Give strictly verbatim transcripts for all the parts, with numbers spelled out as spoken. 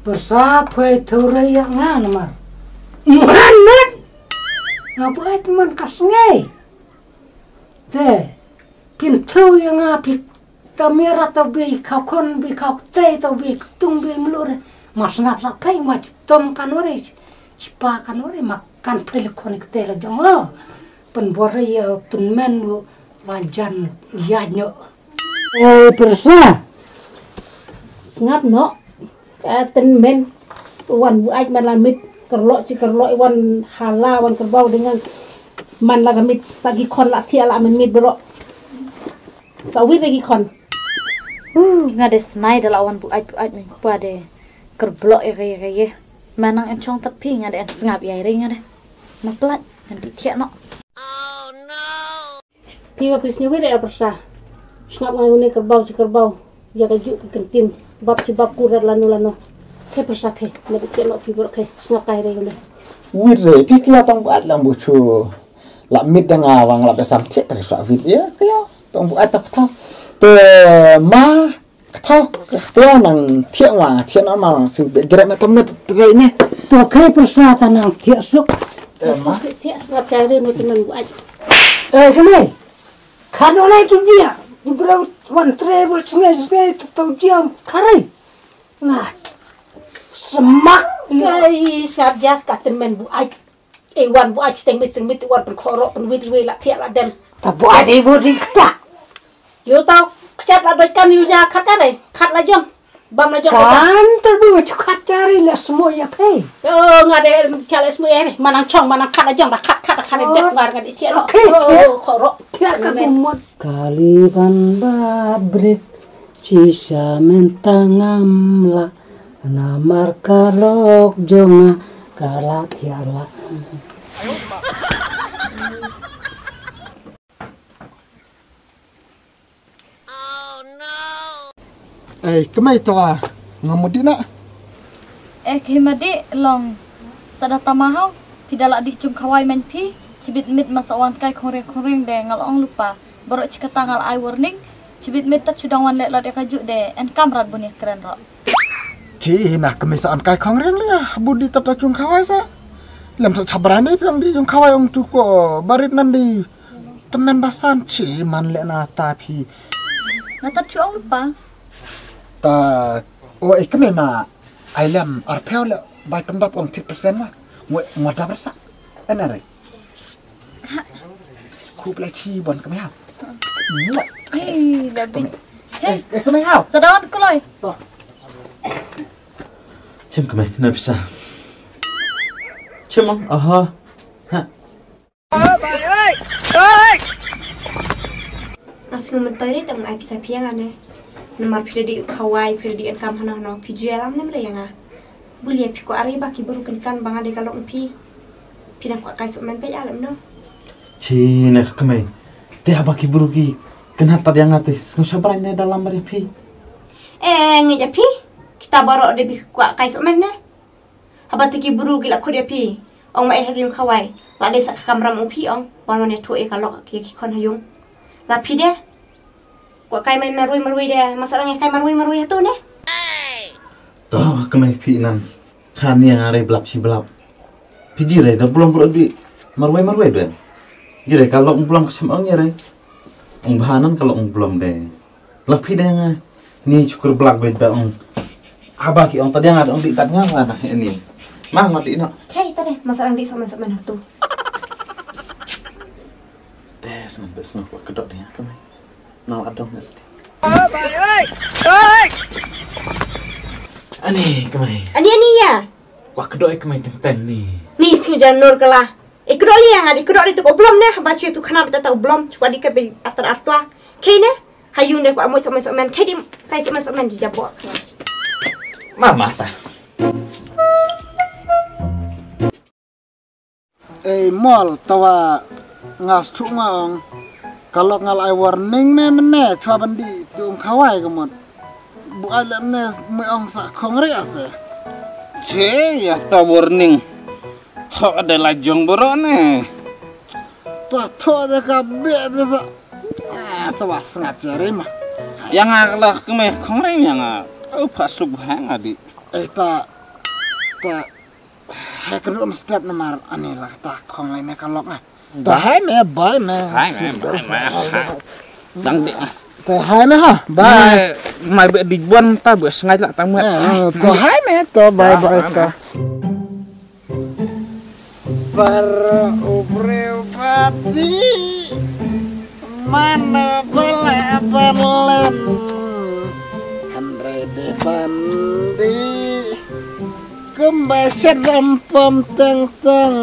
Pyrsa phi thew re ïa nga namar. Mran man. Nga buaid man ka sngi. Te phin thew ïa nga phi ta mira ta bi ka khon bi ka te ta bi tung bi mlur. Ma sngap sa phi ma chitom kan wari. Chipa kan wari ma kan phi le khon ki te la jong o. Pynbor ïa tynmen bu ma jan ïa nyo. Eh, pyrsa. Sngap noh. Ka tynmen wan buaid man la mit kyrloh chi kyrloh wan hala wan kyrbaw dengan man la ka mit ta ki khon la thiah la man mit bro. Sa wit la ki khon. Uh, nga de snai da la wan buaid buaid min pa de kyrbloh ïa ka ïa ka ïa. Manang en chong tat phi nga de en sngap ïa ri nga de. Ma plat ngan bi thiah noh. Phi ba phi sngewbha re pyrsa. Sngap ngai une kyrbaw chi kyrbaw. Ïa ka juk ka kentin. Bap chi bap kurat lano lano. Khe pyrsa khe. Na bi khe lo phi bro khe. Sngap kai re une. Wit re phi kya tong bat lam bu chu. La mit da nga wang la besam thiek tari sa wit ya kya. Tong bu ata ptau. Te ma Kata kata nang thiah ma thiah na ma si be jrek na tam na trai ne. To khe pyrsa ta nang thiah suk. Eh ma. Thiah sngap chai re no temen buat. Eh kene. Kano lai tu dia. Di bro wan tre bro sngai sngai tu tau dia kare. Nah. Semak. Kai sngap jat ka temen buat. Eh wan buat chiteng mit chiteng mit wan pen khoro pen wit wit la thiah la dem. Ta buat dei bu di kata. Yo tau kchat la bait kam yu nya khat ka dei khat la jong. Bam la jong. Kan ter bu chu khat chari la smo ya phe. Yo nga de cha la smo ya re manang chong manang khat la jong da khat khat khat de mar nga de thiah lo. Okay, thiah. Khoro. Thiah ka bu mot. Kali ban bat brit chi sha men tangam la. Namar ka lok jong nga ka la thiah la. Ei, kemai to a nga mut dih na. Eh, kemai dih long. Sa da tama hau phi da la dih chung khawai man phi. Chibit mit masa wan kai khongreng khongreng de ngal ong lupa. Baroh chi kata ngal ai warning. Chibit mit tat chudang wan leh lot ïa ka juh de en kam rat bun ïa kren roh. Chi na kemai sa wan kai khongreng leh bun dih tat ta chung khawai sa. Lem sa chabra ne phi ong dih chung khawai ong tu ko barit nan dih. Temen basan chi man leh na ta phi. Na tat chu ong lupa. Ta o e kemai ma ai lem arphew leh bai tembap ong thik persen ma. Ngwe ngwa dap rasa. Ena re. Khup lai chi bon kemai hau. Ai, da bi. Kemai. Eh, eh, kemai hau. Sadawan kuloi. Chim kemai na pisa. Chim ong, aha. Ha. Nga sngew myntoi re tang ai pisa phi ïa nga ne. Namar phi da dei u khawai phi da dei en kam hano hano phi ju ïalam nem re ïa nga. Bul ïa phi kwah re ba ki bru kynkan ba nga dei ka lok phi. Phi dang kwah kai sukmen peit ïa lem no. Chi ne ka kmei. Te haba ki bru ki kynhat tad ïa nga te sngew shabrai ne da lam ba ïa phi. Eh ngi ïa phi. Kita baroh dei bi kwah kai sukmen ne. Haba te ki bru ki la khut ïa phi. Ong ma eh ha yung khawai. La dei sa ka kamram ong phi ong. Wan wan ïathuh ïa ka lok ïa ki khon ha yung. La phi de. Kwah kai mai marwei marwei de. Masa dang ïa kai marwei marwei ha tu ne. To kmei phi nan. Khan ïa nga rei blap shi blap. Phi ji rei da blom bro bi. Marwei marwei de. Ji rei ka lok blom ka shem ong ïa rei. Ong bha nan ka lok blom de. Lak phi dang nga ni chukur blak be da ong. Haba ki ong ta dang nga da ong di tat nga la na ni. Ma ma ti no. Kei ta de masa dang di so man so man tu. Te snam be snam wa kedok dang ka mai. Nal adong ngal ti. Ani ka mai. Ani ani ya. Wa kedok ka mai teng teng ni. Ni sngu jan nur kala. Ikrok li yang adi krok li tu ko blom ne ba chui tu khana bita tau blom chua di ke bi atar artua. Kei ne hayung ne ko amoi sok men sok men kei di kai sok men sok men di jabok. Mama ta. Ei mol tawa ngas thuk nga ong. Kalok ngal ai warning me mene chua bandi tu ong khawai kemot. Bu ai lem ne me ong sa khong ri ase. Che ya ta warning. Thok de la jong boro ne. Pa thok de ka be de sa. Ah, tawa sngat jari ma. Yang a la kemai khong ri yang a. Au pha suk ha nga di. Eh, ta, ta, hai ka ruh step namar ani la ta khong lai me ka lok na. Ta hai me, bai me. Hai me, bai me. Dang di. Ta hai me ha, bai. Mai, mai be di buan ta be sngai la ta me. Eh, ta hai me, ta bai, bai, ta. Para u briew ba dih, mano ba lah ban len, hynrei dei ban dih kumba shet ram pom teng teng.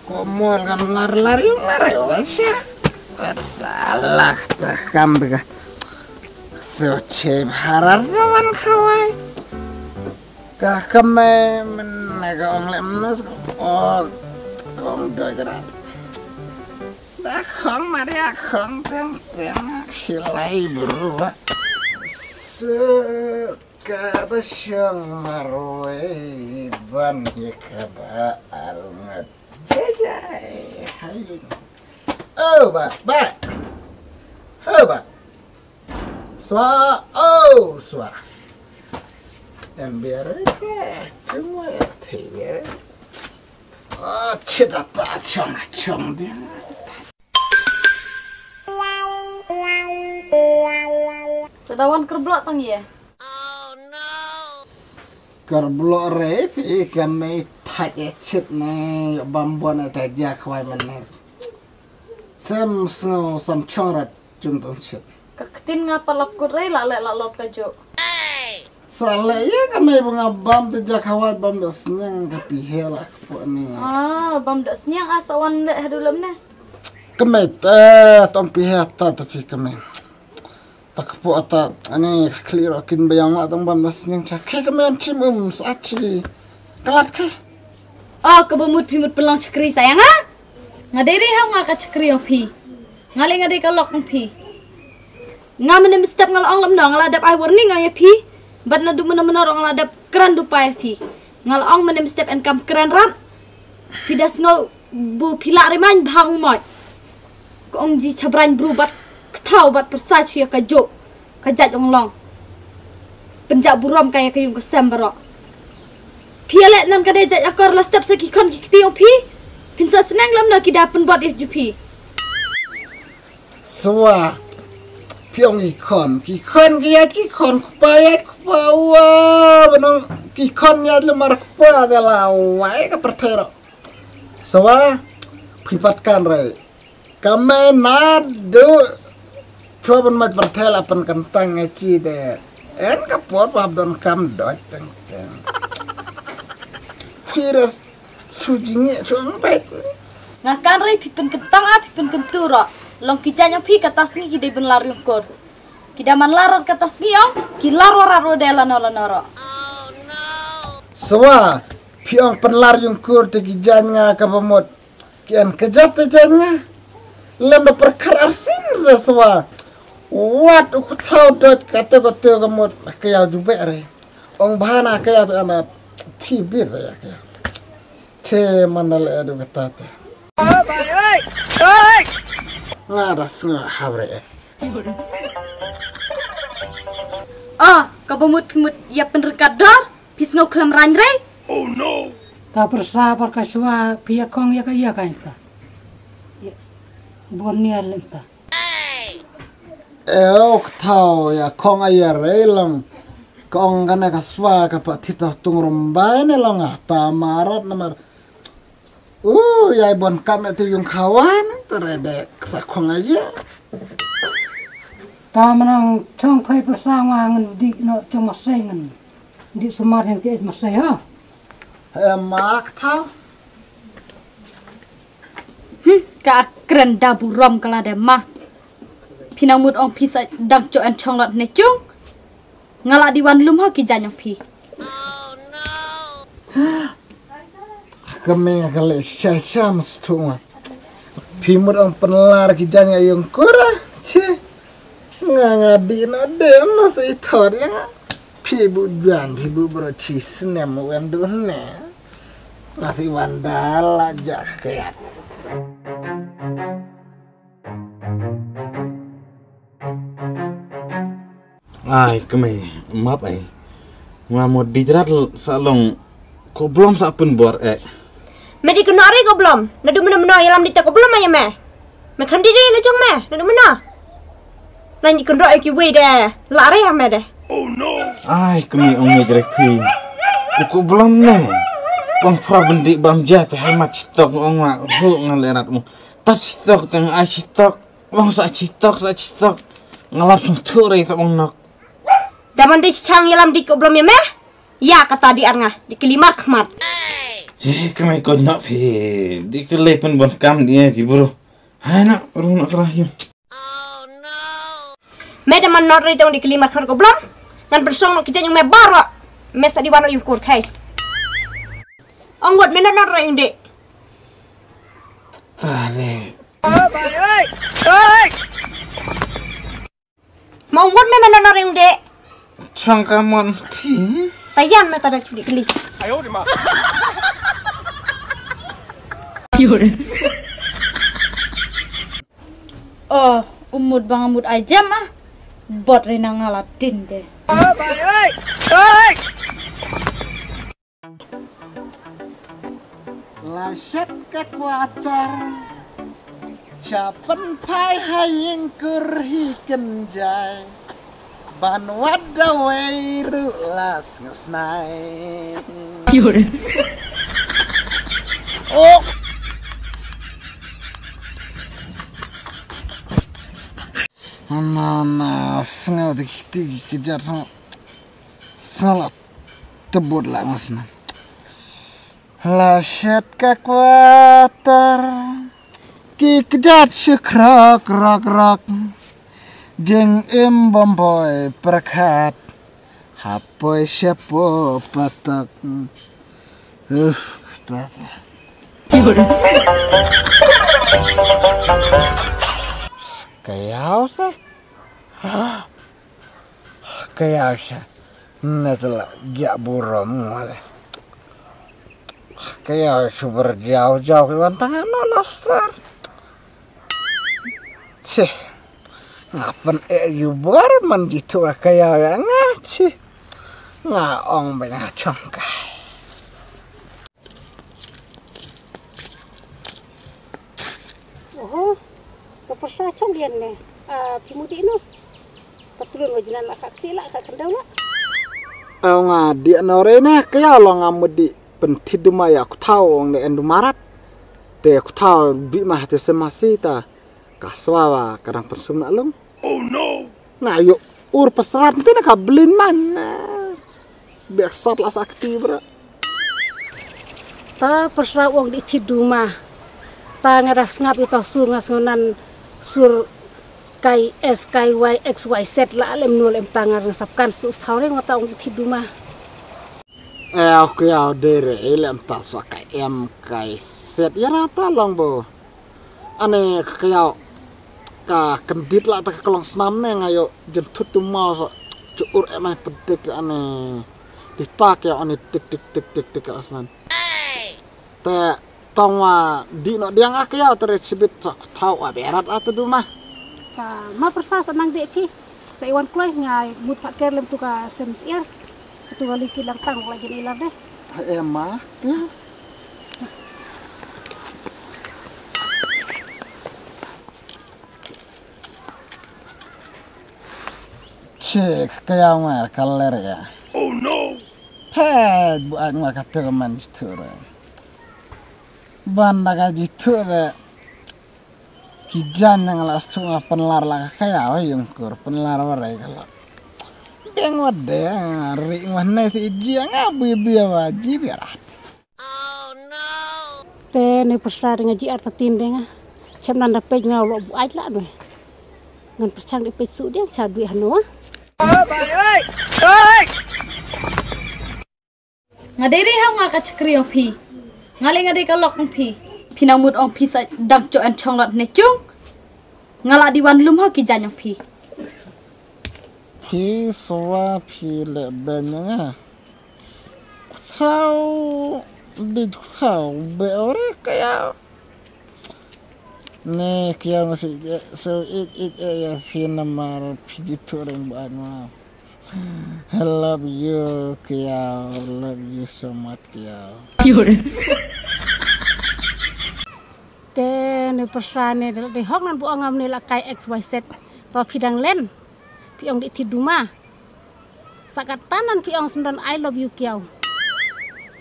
Ko mol kan lar lar yung lar yung sha. Salah ta kam ka. So che bharar zaman khawai. Ka kame men ka ong le mnas ko ong do jara. Da khong maria khong teng teng khilai bru. Se ka ba shong marwei ban ye ka ba arngat. Jai jai hai. Oh ba ba. Oh ba. Swa, oh, swa. En biar ke, cuma te biar. Oh, cita ta chong chong dia. Sedawan kerblo tang ye. Kerblo re phi kami thak e chit ne bambon e ta ja khwai manes. Sem sngew sam chong rat. Jung dong chit. Ka ktin nga palap kut rei la leh la lop ka juk. Sa leh ïa ka mei ba nga bam te ja khawai bam da sniang ka pi he la ka po ni. Ah, bam da sniang a sa wan leh hadu lem ne. Ka mei te tong pi he ta ta pi ka mei. Ta ka po ta ani khli ro kin ba yang ma tong bam da sniang cha. Ke ka mei an chim um sa chi. Kalat ke. Oh, ka ba mut phi mut pelong chakri sayang ah. Nga dei ri hau nga ka chakri ong phi. Nga leh nga dei ka lok ong phi. Nga mene mstep nga la ong lam no nga la dep ai warning nga ïa phi. Bad na du mene mene rong nga la dep kran du pa ïa phi. Nga la ong mene mstep en kam kran rat. Phi da sngew bu phi la rimain bhang mot. Ko ong ji chabrain bru bad kthaw bad persa chu ïa ka juk. Ka jait ong long. Penjak burom ka ïa ka yung ka sem barok. Phi ïa leh nan ka dei jait akor la step sa ki khon ki kti ong phi. Phin sa sneng lam na ki da penbot ïa ju phi. Swa. Phi ong ki khon, ki khon ki ïa ki khon kpa ïa kpa wa benong ki khon ïa lemar kpa da la wa ka perthero. Swa. Phi pat kan rai. Ka mei na du. Chwa ban mat perthel apan kentang e chi de. En ka por pa don kam doi teng teng. Phi ras su jingi su ang pet. Nga kan rei phi pen kentang a phi pen kentu ro. Long ki janyang phi kata sngi ki dei ben lar yung kur. Ki da man lar kata sngi ong ki lar warat ro de lano lano ro. Swa phi ong pen lar yung kur te ki jany nga ka bamut. Ki an ka jat te jan nga. Lem da perkar arsin sa swa. Wat u kuthaw dot kata kata ka mut ka yaw jubek re. Ong bhana ka yaw tu ana phi bir re ya ka yaw. Te mandal edu kata te. Nga da snga habre e. Ah, ka bamut phi mut ya penrekat dor. Phi sngew khlem rang rei? Ta pyrsa par ka shuwa phi ïa khong ïa ka ïa ka ta. Ïa, bun nia lem ta. Eo kthaw ïa khong a ïa rei long. Ka ong kane ka shuwa ka pa thita tung rum bai ne long a ta marat namar. U, ïa i bon kam ïa tu yung khawan, tu re de ksa khong aye. Ta manang chong phai pyrsa nga ngan di no chong masai ngan. Di sumar yang ti masai ha. He mak thau. Hmm, ka kren da burom kala de ma. Phi nang mut ong phi sa dang cho en chong lot ne chung. Nga la di wan lum ha ki janyong phi. Ka me nga ka le sha sha mas tu nga. Phi mut ong penlar ki janyong kura. Che. Nga nga di no de mas i thor ya nga. Phi bu juan phi bu bro chi snem wen du ne. Nga si wan dala ja kaya. Ai kmie, map ai. Nga mo di jrat sa long ko blom sa pun bor eh. Me di kena ri ko blom. Nadu mena mena yalam di te ko blom ai me. Me kham di di le jong me. Nadu mena. Nang ikun roi ki wei de. La re ya me de. Ai kmie ong me jrek phi. Ko blom ne. Bang chwa bendi bam ja te hai mat stok ong ma hu ngan le rat mo. Ta stok teng ai stok. Bang sa stok sa stok. Ngalap sung thu re ta bang nok. Daman di chang yalam di ko blom ya me. Ya kata di ar nga di kelimar khmat. Ji kmie ko nok phi. Di kelai pun bon kam di ki bro. Hai na rung na kerah yun. Me da man nor ri tong di kelimar khar ko blom. Ngan bersong no kijan yung me baro. Me sa di wano yung kur kai. Ong wot me nor ri yung de. Tare. Ma ong wot me me nor ri yung de. Chang ka mon phi. Tayan me tada chuli keli. Oh, umut bang umut ai jam ah. Bot ri nang ala tin de. La shet ka kwatar. Cha pynphai ha ïing kur hi kynjai. Ban wad da wei ruh la sngewsnai. Oh. Ana na sngew dik dik ki jar sngew. Salah tebut la ngasna. La shet ka kwatar. Ki kjat shi krok rok rok. Jing im bom boy perkat. Hapoi shepo patak. Uf, kata. Kayau sa. Kayau sa. Natla gya burom wale. Kayau super jauh jauh iwan tangan no noster. Sih. Ngapan eh yubor man jitu kayau ya nga sih. Nga ong banya chongkai. Oho, to pyrsa chong dian ne. Ah, phi mudi no. Patrun wa jinan la ka kti la ka kendau la. Aw nga di no re ne kaya lo nga mudi penti duma ya ku thau ong ne endu marat. Te ku thau bi mah te semasi ta ka swa wa ka dang pensum na long. Oh no. Na yo ur pasrat te na ka blin man. Biak sat la sakti bra. Ta pyrsa ong di ti duma. Ta nga da sngap ito sur nga sngap nan sur kai S kai Y X Y Z la lem nul em ta nga sap kan su thau re nga ta ong di ti duma. Eh, okay, au dere lem ta su kai M kai Z ya rata long bo. Ane ka kayau ka kendit la ta ka long snam ne nga yo jen thut tu mau sa. Chukur em ai pedik ane. Di tak ya ane tik tik tik tik tik ka snan. Te tong wa di no diang a kayau tere chibit sa thau a berat a tu duma. Ka ma pyrsa sa nang dek ki. Sa iwan kloi nga mut pat ker lem tu ka sem siar. Tu ka liki lang tang la jen ilar deh. Hai ema. Ya. Cek kaya ngar kaler ya. Oh no. Pet bu at ngar kata ka man jitu re. Ban da ka jitu re. Ki jan nang la stu nga penlar la ka kaya wa yung kur penlar wa rai ka la. Beng wa de ri wa ne si ji nga bui bui wa ji bia rat. Te ne pyrsa de nga ji ar tatin de nga. Chem nan da pej nga lo bu ai la ne. Ngan perchang de pej su de cha dui hanu wa. Nga dei rei hau nga ka chakri ong phi. Nga le nga dei ka lok ong phi. Phi nang mut ong phi sa dang cho en chong lot ne chung. Nga la di wan lum hau ki jan ong phi. Phi swa phi le ben nga. Sau di sau be ore kaya. Ne kaya masi so it it ya phi namar phi di turing ba nga. I love you, Kiaw. Love you so much, Kiaw. Te ne pyrsa ne dei hok nan bu ong am ne la kai X Y Z. To phi dang len. Phi ong dei ti duma. Sa kata nan phi ong sendon I love you Kiaw.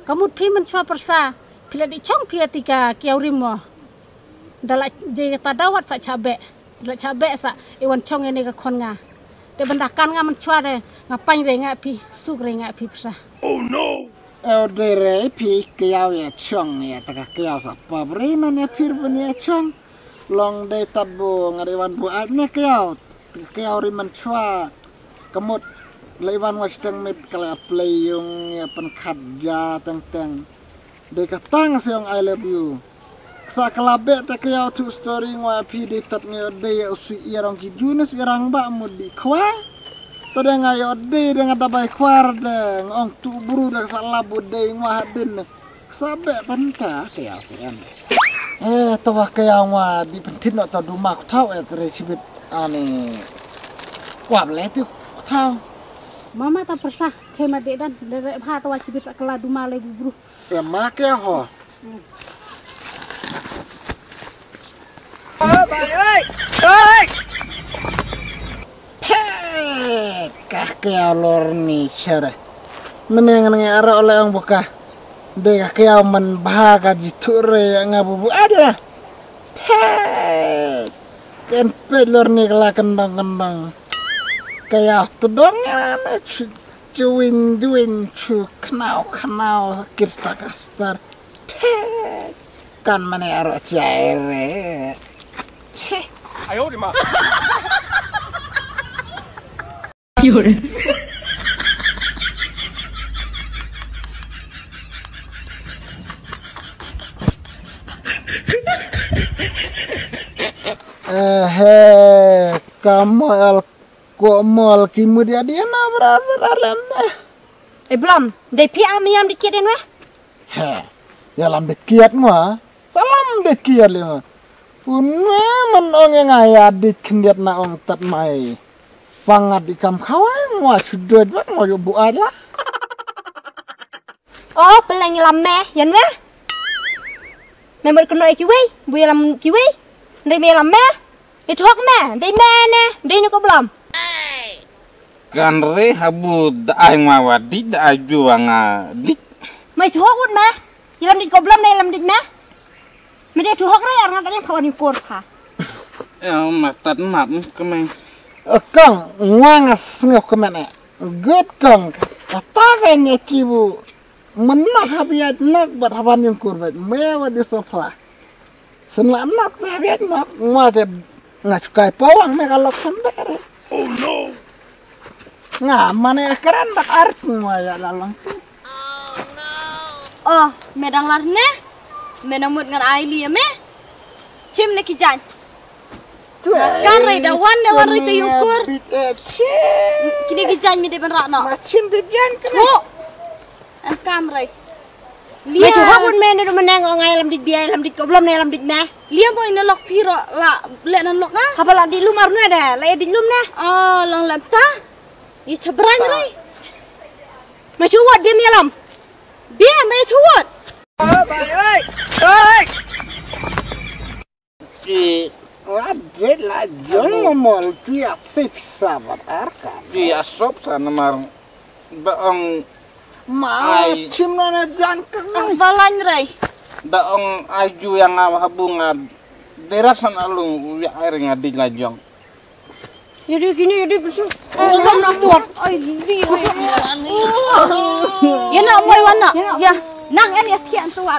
Ka mut phi mynshuwa pyrsa. Phi la dei chong phi ati ka Kiaw rim mo. Da la dei kata dawat sa cha beh. La cha beh sa i wan chong ïa ne ka khon nga. Te ban da kan nga mynshuwa re nga pang re nga phi suk re nga phi pyrsa. Oh no. Eu dei re phi Kiaw ïa chong ïa ta ka Kiaw sa pap re man ïa phi re ban ïa chong. Long dei tat bu nga dei wan bu ait ne Kiaw. Kiaw re mynshuwa. Ka mut lei wan wa siteng mit ka la plei yung ïa pynkhat ja teng teng. Dei ka tang se ong I love you. Ksa ka la beh ta Kiaw tu story ngwa phi dei tat ngi dei ya usui irong ki junus irang ba mut di khwa. Ta dei nga yo dei dei nga dabai khwar de ngong tu bru de ksa la bu dei ngwa hadin. Ksa beh tan ta Kiaw se em. Eh to wa Kiaw ngwa di pentit no ta duma ku thau eh tere sibit ani. Wa ble tu ku thau. Mama ta pyrsa khema de dan de bha ta wa sibit sa kala duma le bu bru. Ema ke ho. Phet! Ka Kiaw lor ni shere. Meneng ngi aro le ong buka. De ka Kiaw man bha ka jithu re nga bubu aja. Phet! Ken pet lor ni kala kendong kendong. Kiaw tedong ya me chu. Juin juin chu khnau khnau kirstar kastar. Phet. Kan mane aro chai re. Che. Eh, he, kamu al Ko mol ki mut ïa dien na bra bra lem ne. E Blom, dei phi am ïam dikit dien weh? He, ïalam dikit ngwa. Salam dikit lem. Une man ong ïa nga ïa dik khyndiat na ong tat mai. Pangat di kam khawai ngwa chudoj ba ngwa yu bu aja. O, pynleng ïalam me, ïan me. Me mut kynnoh ïa kiwei, bu ïalam kiwei. Ndei me ïalam me. Ïathuh me, ndei me ne, ndei ne ko Blom. Kan re habu da ai ngwa wa dik, da ai ju wa nga dik. Me ïathuh wut me. Ïalam dik ko Blom ne ïalam dik me. Me dei tu hok re ar nga ka dei pha wan ïukur pha. Eh, ma tat map kemeng. Eh, kong, ngwa nga sngewkmen eh. Good kong, kata ka nya kibu. Menok habiat nok bat haban ïukur bat. Me wa di sopla. Sen la nok te habiat nok, ngwa te nga chukai pawang me ka lok sembere. Oh no. Nga mane kran bak ark ngwa ya la long. Oh, me dang lar ne? Me nang mut ngan ai li ya me? Chim ne ki jan. Nga kan rai da wan ne wan rai te yukur. Kine ki jan me de ban rak no. Ma chim de jan kene. Ho. An kam rai. Me chu hok un me ne du meneng ong ai lam dik biai lam dik ko Blom ne lam dik me. Liam boy ne lok piro la le nan lok nga. Haba la dik lum ar ne de la dik lum ne. Oh, long lam ta. I chabrang rai. Me chu wat bia me lam. Bia me chu wat. Ki la dret la jong mo mol ki a sip sa bat ar ka. Ki a sop sa namar da ong ma ai. Chim na na jan ka. Ang balan rai. Da ong ai ju yang a habu nga derasan alung u ya ai ring a dik la jong. Yadi kini yadi besu. Ngam nak buat. Ai li. Ya nak moi wan nak. Ya. Nang en ya thian tuat.